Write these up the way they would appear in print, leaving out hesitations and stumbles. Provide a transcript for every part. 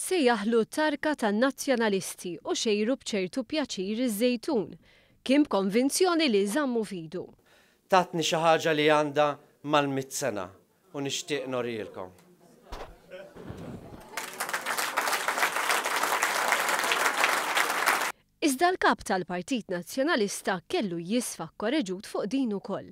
Sejjaħlu tarka tan-Nazzjonalisti u xejru b'ċertu pjaċir iż-Żejtun. Kien b'konvinzjoni li żammu f'idu. Tatni xi ħaġa li għandha mal-mitt sena u nixtieq norihielkom. Iżda l-Kap tal-Partit Nazzjonalista kellu jisfa kkoreġut fuq din ukoll.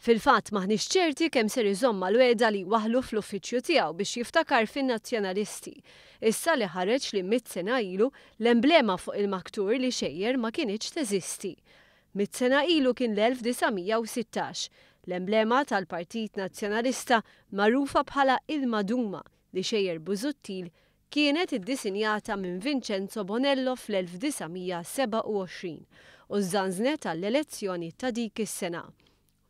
Fil-fatt m'aħniex ċerti kemm ser iżomm mal-wegħda li jwaħħlu fl-uffiċċju tiegħu biex jiftakar fin-Nazzjonalisti, issa li ħareġ li mitt sena ilu l-emblema fuq il-maktur li xejjer ma kinitx teżisti. Mitt sena ilu kien l-1916. L-emblema tal-Partit Nazzjonalista magħrufa bħala il-maduma li xejjer Busuttil kienet iddisinjata minn Vincenzo Bonello fl-1927 u żżanżnet għall-elezzjoni ta' dik is-sena.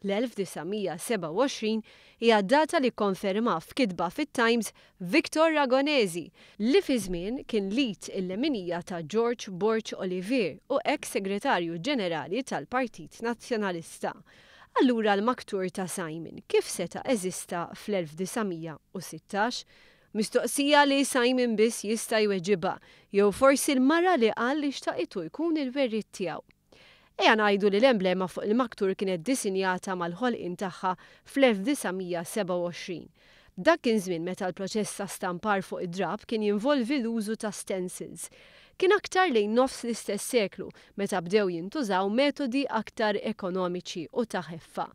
L-1927 hija d-data li kkonferma f'kitba fit-Times Victor Ragonesi, li fi żmien kien l-id il-leminija ta' George Borg Olivier u eks Segretarju Ġenerali tal-Partit Nazzjonalista. Allura l-maktur ta' Simon kif seta' eżista fl-1916? Mistoqsija li Simon biss jista' jweġibha, jew forsi l-mara li qal li xtaqitu jkun il-werriet tiegħu. Ejja ngħidu li l-emblema fuq il-maktur kienet disinjata mal-ħolqien tagħha fl-1927. Dak kien żmien meta l-proċess ta' stampar fuq id-drapp kien jinvolvi l-użu ta' stencils. Kien aktar lejn nofs l-istess seklu meta bdew jintużaw metodi aktar ekonomiċi u ta' ħeffa.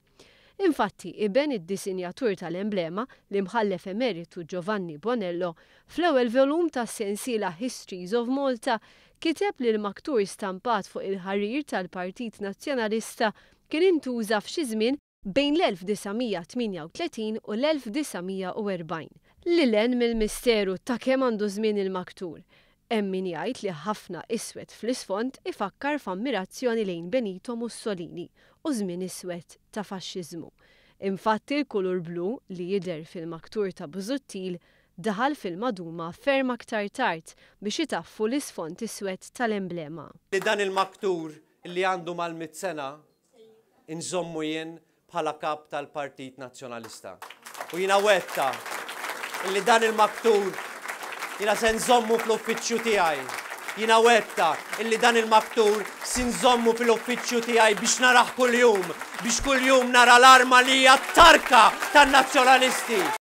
Infatti, iben id-disinjatur tal-emblema, l-Imħallef Emeritu Giovanni Bonello, fl-ewwel volum tas-sensiela Histories of Malta, kiteb li l-maktur stampat fuq il-ħarir tal-Partit Nazzjonalista kien intuża f'xi żmien bejn l-1938 u l-1940. Lil hinn mill-misteru ta' kemm għandu żmien il-maktur, hemm min jgħid li ħafna iswed fl-isfond ifakkar f'ammirazzjoni lejn Benito Mussolini u żmien iswed ta' faxxiżmu. Infatti l-kulur blu li jidher fil-maktur ta' Busuttil daħal fil-maduma ferm aktar tard biex itaffu l-isfond iswed tal-emblema. Li dan il-maktur li għandu mal-mitt sena inżommu jien bħala Kap tal-Partit Nazzjonalista. U jiena wegħdtha illi dan il-maktur jiena se nżommu fl-uffiċċju tiegħi. Jiena wegħdtha illi dan il-maktur se nżommu fil-uffiċċju tiegħi biex narah kuljum, biex kuljum nara l-arma li hija t-tarka tan-Nazzjonalisti.